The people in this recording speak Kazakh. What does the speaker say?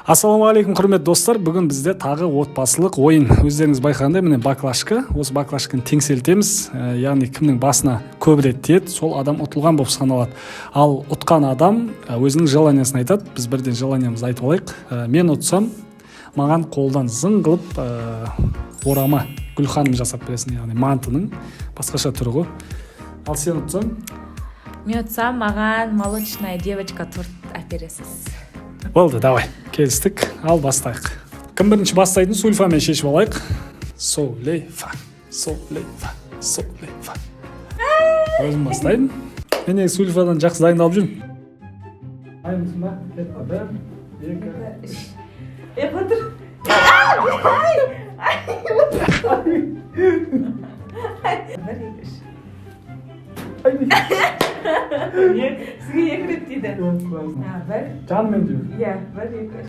Ассалаумағалейкум, құрметті достар! Бүгін бізде тағы отбасылық ойын. Өздеріңіз байқағандай, міне, баклажка. Осы баклажканы теңселтеміз. Яғни кімнің басына көбірек тиеді, сол адам ұтылған болып саналады. Ал ұтқан адам өзінің желаниясын айтады. Біз бірден желаниямызды айтып алайық. Мен ұтсам, маған қолдан зың қылып орама, Гүлханым, жасап бересің, яғни мантының басқаша түрі ғой. Ал сен ұтсаң? Мен ұтсам, маған «Молочная девочка» торт әпересіз. Болды, давай, келістік. Ал бастайық. Кім бірінші бастайтын, сульфамен шешіп алайық. Солей, фа, солей, фа, солей, фа. Өзім бастаймын. Мен негізі сульфадан жақсы дайындалып жүрмін. Дайынсың ба? Кетті! Бір, екі, үш. Е, отыр. Бір, екі, үш. Сізге екі рет тиді. А, бір. Жанымен жүр. Иә, бір, екі, үш.